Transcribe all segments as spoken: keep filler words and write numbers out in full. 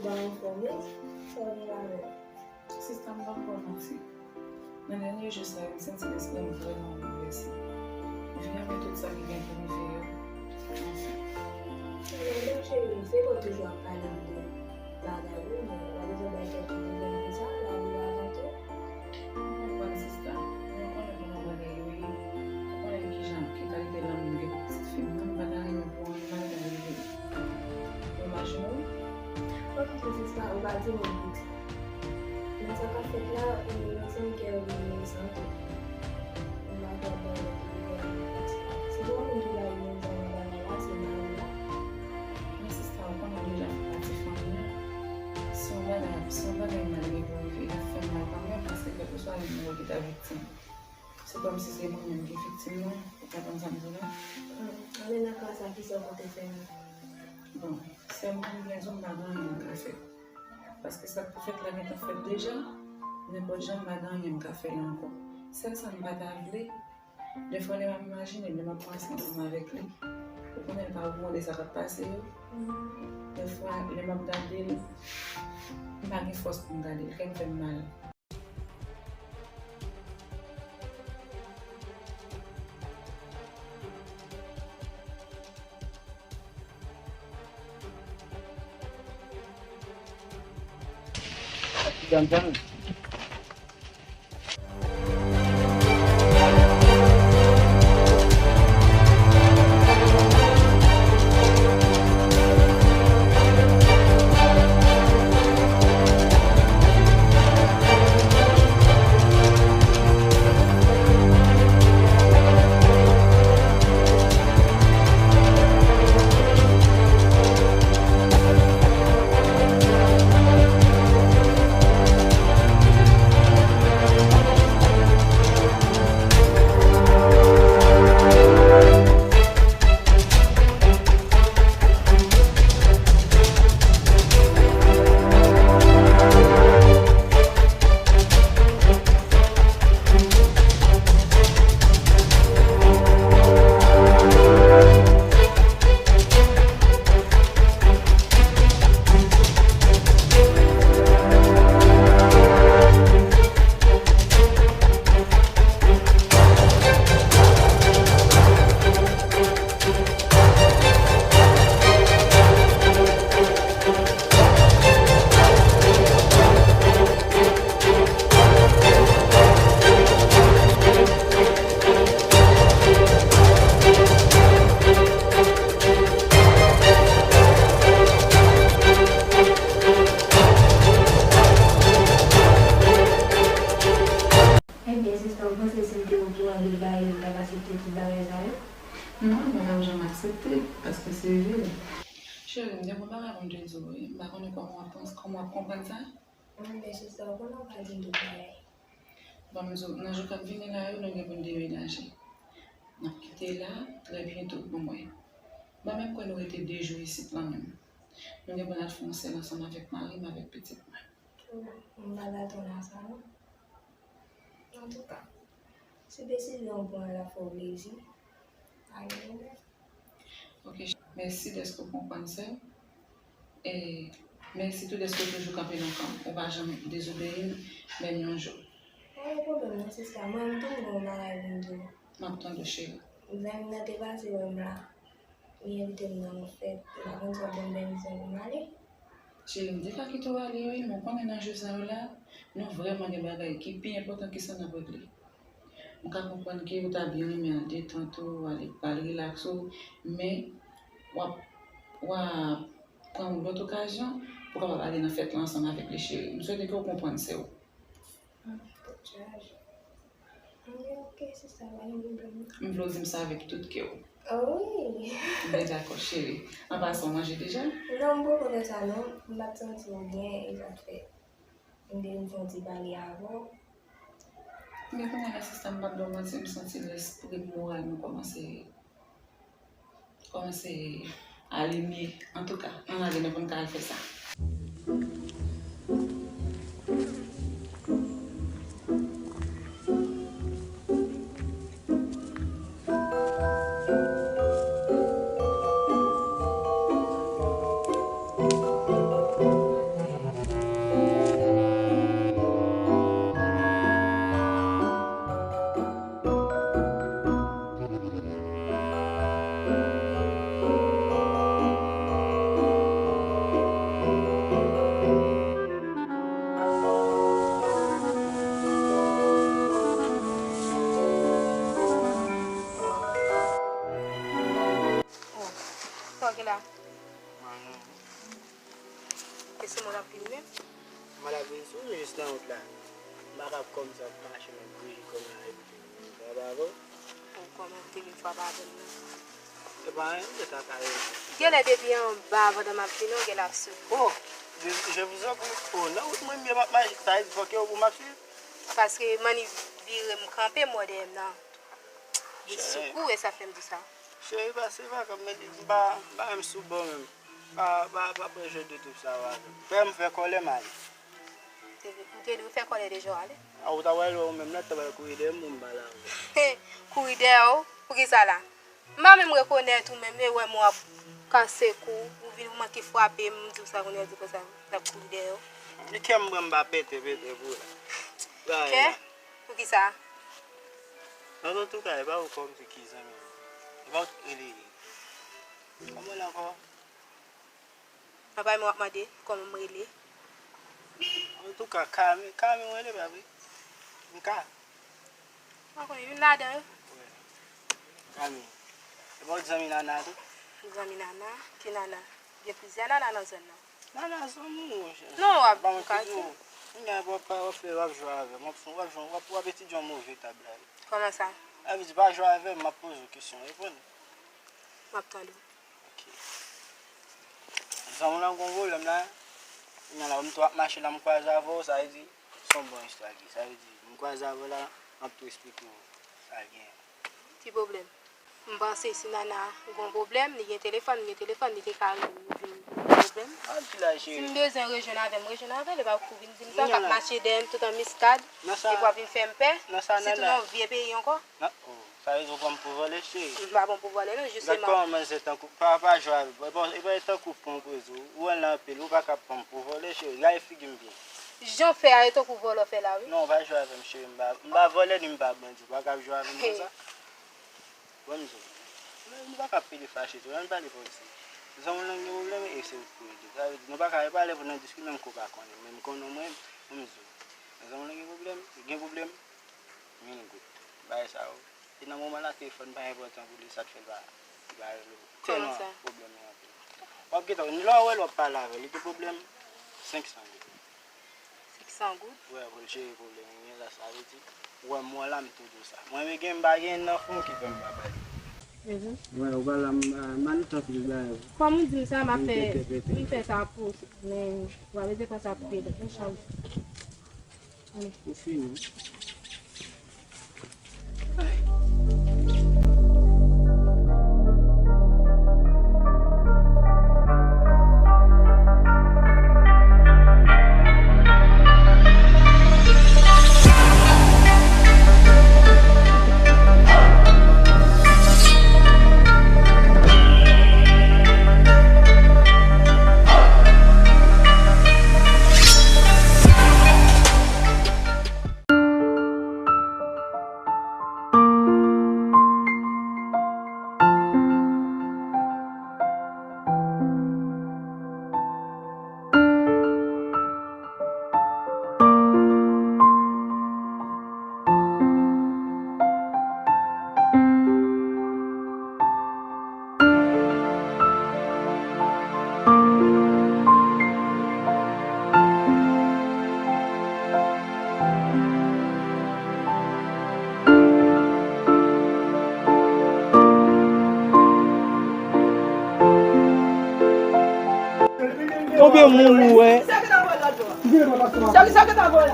Ba anfòm wi, sa w gen avè l? Sista, m p ap ba w manti. Nan dènye jou sa yo, m santi lespri m vrèman boulvèse. Vin avè tout sa ki gen pou rive yo. Anfen. Men cheri, se bon toujou ap pale m de bagay wi, men w ap bezwen bay tèt ou pwoblèm konsa, lavi a gate. M konprann, sista. Mwen konnen kòman bagay yo ye. Ou konnen kijan, ki kalite lanmou m gen pou pitit fi m nan, m pa ta renmen pou anyen mal ta rive l. Ou imajine w? Oke, sista, ou pa di mwen piti. Men sa k ap fèt la, e, mwen santi kè yo vin resanti. Mwen pa kwè bagay yo te vin konsa. Se pa moun ki bay moun sa nan bagay la, se mari la. Men sista, ou konnen deja fè pati fanmi an. Si yon bagay, si yon bagay mal gen pou rive, l ap fè m mal kanmenm, paske kèlkeswa lè m wè ki ta viktim. Se kòmsi se mwen menm ki viktim nan, ou konprann sa m di la? Hmm, ale nan ka sa, kisa w konte fè menm? Bon, sèlman m vle di w m pa gen anyen m ka fè. Paske sa k pou fèt la gentan fèt deja, nenpòt jan m pa gen anyen m ka fè la ankò. Sèl sa m pa ta vle, dèfwa lè m ap imajine, lè m ap panse ansanm avèk li, ou konnen l pa okoran de sa k ap pase yo. Dèfwa lè m ap gade l, m pa gen fòs pou m gade l, kè m fè m mal. Ebyen, sista, ou panse si m te okouran de bagay yo, m t ap aksepte tout bagay sa yo? Non, mwen p ap janm aksepte, paske se vil. Cheri, m gen bon bagay pou m te di w, wi. M pa konnen kòman w ap panse, kòman w ap konprann sa. Wi, men sista, ou konnen w pa di m tout bagay. Ban m di w, nan jou k ap vini la yo, nou gen pou n demenaje. N ap kite la trè byento pou mwen. M pa menm kwè nou rete de jou isit lan menm. Nou gen pou n al fè yon sèl ansanm avèk mari m, avèk pitit mwen. M pa dakò nan sa non. Antouka, si desizyon w pran an ap fè w plezi, pa gen pwoblèm. Ok, mèsi dèske w konprann, sè m. E mèsi tou dèske w toujou kanpe nan kan m. Ou pa janm dezobeyi m, menm yon jou. Pa gen pwoblèm non, sista. Mwen, m tou gen yon bagay pou m di w. M ap tande w, cheri. Zanmi m nan te pase wè m la. Li envite m nan yon fèt. M pa konn si w ap ban m pèmisyon pou m ale. Cheri, m te ka kite w ale wi, men w konnen nan jou sa yo la, nou vrèman gen bagay ki pi enpòtan ke sa n ap regle. M ka konprann ke ou ta byen renmen al detant ou, al, al rilaks ou, men w ap, w ap pran yon lòt okazyon pou w kapab ale nan fèt la ansanm avèk li, cheri. M swete ke w konprann, sè w. Ah, tèt chaje. Anben, ok, sista, pa gen pwoblèm. M vle w di m sa avèk tout kè w. Ah wi. Mwen dakò, cheri. An pasan, w manje deja? Non, m poko fè sa non. M pa t santi m byen, e sa k fè m te vin fè yon ti pale avè w. Men kounye a la, sista, m p ap ba w manti, m santi lespri m, moral mwen kòmanse kòmanse ale mye. Antouka, ann ale non pou n ka al fè sa. E la? Mwen, e sou mwen l ap vini menm? Mwen l ap vini sou mwen jis nan wout la. M pa ka kòmsi ap mache nan gri kòm la epi sa pa bon. Ou kòmanse vin fwa pa bon nan. E pa anyen, m te ka kare. Genlè depi anba pandan m ap vini, ou genlè ap sou. Oh, je, je vous en prie. Oh, nan wout mwen, m ye m ap mache. Sa vle di fòk e ou pou m ap swiv? Paske m annik vire m kanpe, m wè dèyè m nan. Li sou kou, e sa fè m di sa. Cheri, pase pa kanmenm, men m pa, m pa menm sou bò menm. Pa, pa, pa pran jan de twoup sa yo avè m. Frè m fè kòlè m ale. M te di w fè kòlè deja w ale. A, ou ta pral wè ou menm nan, t ap al kouri dèyè m pou m pale avè w. Kouri dèyè w? Poukisa la? M pa menm rekonèt ou menm, e wè m w ap kase kou, ou vin ou manke frape m, m di w sa kounye a, di konsa, m t ap kouri dèyè w. Li kè m pran m pa pete, pete pou la. Kè? Poukisa? Nan antouka, e pa ou kòmsi ki zanmi m. E pa ou ki rele. Kòman w rele ankò? Apa m w ap mande kòman m rele? Antouka, Kami, Kami w rele, pa vre? M ka. M pa konnen youn ladan yo. Wi. Kami. E pa w zanmi Nana tou? Zanmi Nana? Ki Nana? Gen plizyè Nana nan zòn nan. Nana zanmi w, monchè. Non, w ap, m ka di w. Kounye a w ap, w ap fè, w ap jwe avè m. W ap, w ap jwe, w ap, w ap etidye yon move tab la. Kòman sa? Sa vle di pa jwe avè m, m ap poze w kesyon, reponn. M ap tande w. Ok. Zanmi w lan gon pwoblèm la. Kounye a la, m tou ap mache la, m kwaze avè w, sa vle di, se yon bon istwa ki. Sa vle di, m kwaze avè w la, m ap tou esplike w sa l genyen. Ki pwoblèm? M panse si Nana gon pwoblèm, li gen telefòn, li gen telefòn, li te ka rele m, li di m gen pwoblèm. Al di la, cheri. Si m bezwen rejwenn avè l, m rejwenn avè l, e pa pou vin di m sa, k ap mache dèyè m tout an miskad, epi w ap vin fè m pè, sitou nan yon vye peyi ankò. Nan, oh, sa vle di w pran m pou vòlè, cheri? M pa pran w pou vòlè, non, jisteman. Gad kòman manzè tankou, pa, pa jwe avè m. E pa, e pa tankou pran w pou rezon. Ou wè l anpil, ou pa ka pran m pou vòlè, cheri. Gade figi m byen. Jan w fè a, e tankou vòlò fè la, wi. Non, pa jwe avè m, cheri. M pa, m pa vòlè, ni m pa bandi. Ou pa ka ap jwe avè m konsa. Bon, m di w. Nou pa ka ap pede fache tou, ann pale pa w di. Zanmi w lan gen pwoblèm, e se ou k pou ede. Sa vle di, nou pa ka ap pale pou nan diskite, menm ke w pa konnen. Men m konnen w mwen, m di w. Zanmi w lan gen pwoblèm, gen pwoblèm, mil goud. Bagay sa yo. E nan moman la, telefòn pa enpòtan pou li, sa k fè l pa, li pa rele w. Kòman sa? Tèlman pwoblèm yo anpil. W ap gentan, lè w wè l, w ap pale avè l, li gen pwoblèm, senk san goud. Senk san goud? Wè, pou l jere pwoblèm li gen la, sa vle di, ou wè m wè la, m tou di w sa. Mwen menm gen, m pa gen nan fon ki fè m pa pale. Mhm. Wè, ou pa la, m, m annik tankou bagay. Kòm ou di m sa, m ap fè, m fè sa pou, men, w ap ede fè sa pou pede, men chaj. Ou fini. Konbyen moun ou wè?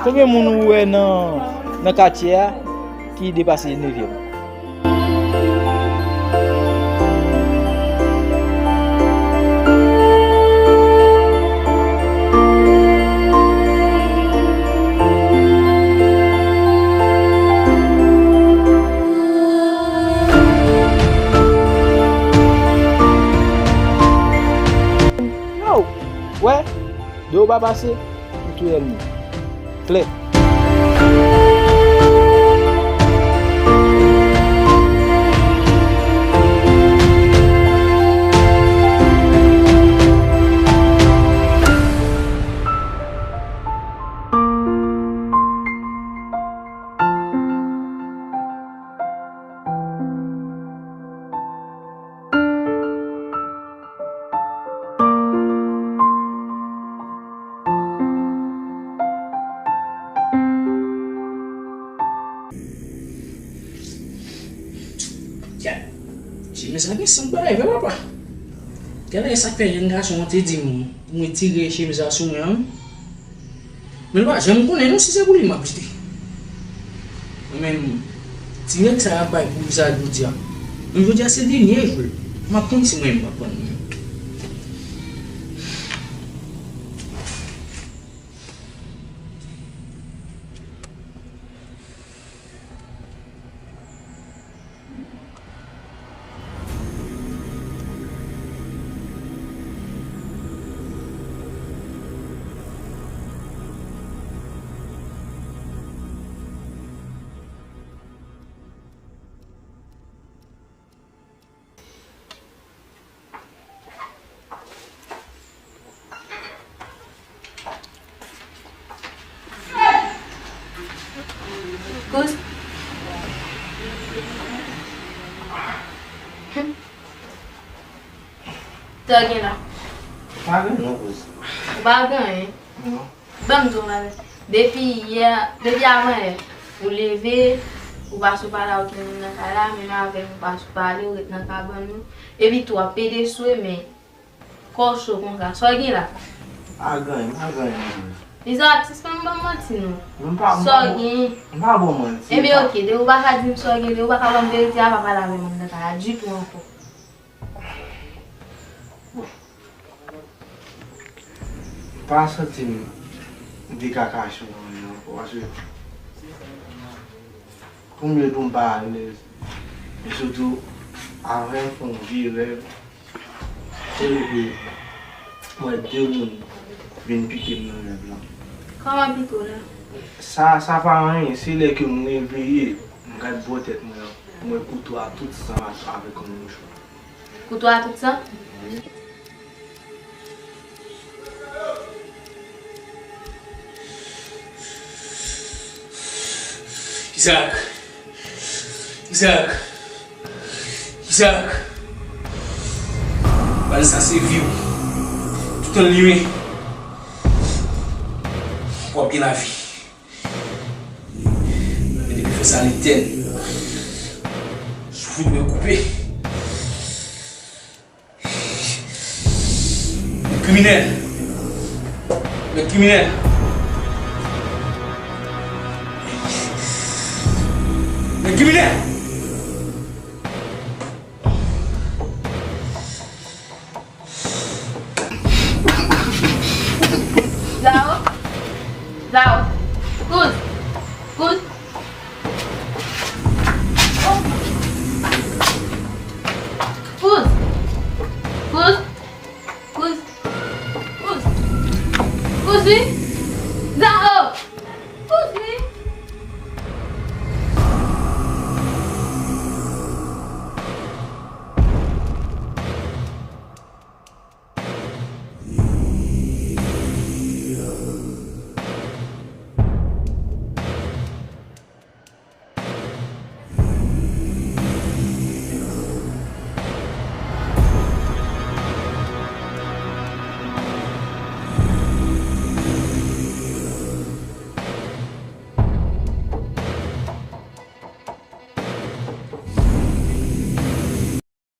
Konbyen moun ou wè nan, nan katye a ki depase nevyèm? Yo, wè, de yo pa pase, m touye l menm. Klè. Gad, chemiz la gen san bagay vre, papa. Gade sa k fè jèn gason an te di m pou m retire chemiz la sou mwen an. Men l pa janm konnen non si se pou li m ap jete. Mwen menm, ti nèg sa ap bay pou sa jodi a. Men jodi a se dènye jou l. M ap konn si mwen menm m ap pran li. Kouz. Sa w gen la? Pa gen non, kouz. Ou pa gen anyen? Non. Ban m di w bagay. Depi yè, depi avan yè, ou leve, ou pa sou pale ak okenn moun nan kay la, menm avè m ou pa sou pale, ou ret nan kabann ou. Epi tou w ap pede swe, men kò w cho konsa. Sa w gen la? Pa gen anyen, pa gen anyen. Izaak, sispann ban m manti non. Sa w gen? M pa bon manti. Ebyen, oke, depi w pa ka di m sa w gen, depi w pa ka ban m verite a, pa pale avè m anndan kay la ditou ankò. M pa santi m dekaka sou mwen ankò, paske pou m ye tou m pa alèz. E sitou, avè m fè yon vye rèv, se lè ke m wè de moun vin pike m nan rèv la. Kòman pike w la? Sa, sa pa anyen, se lè ke m reveye, m gad bò tèt mwen an, m wè kouto a tout san avèk yon mouchwa. Kouto a tout san? Izaak! Izaak! Izaak! Bal sa se vi w. Toutan l limen, w ap gen lavi. Men depi fè sa l etèn, souf ou dwe koupe. Mèt kriminèl! Mèt kriminèl! Mèt kriminèl!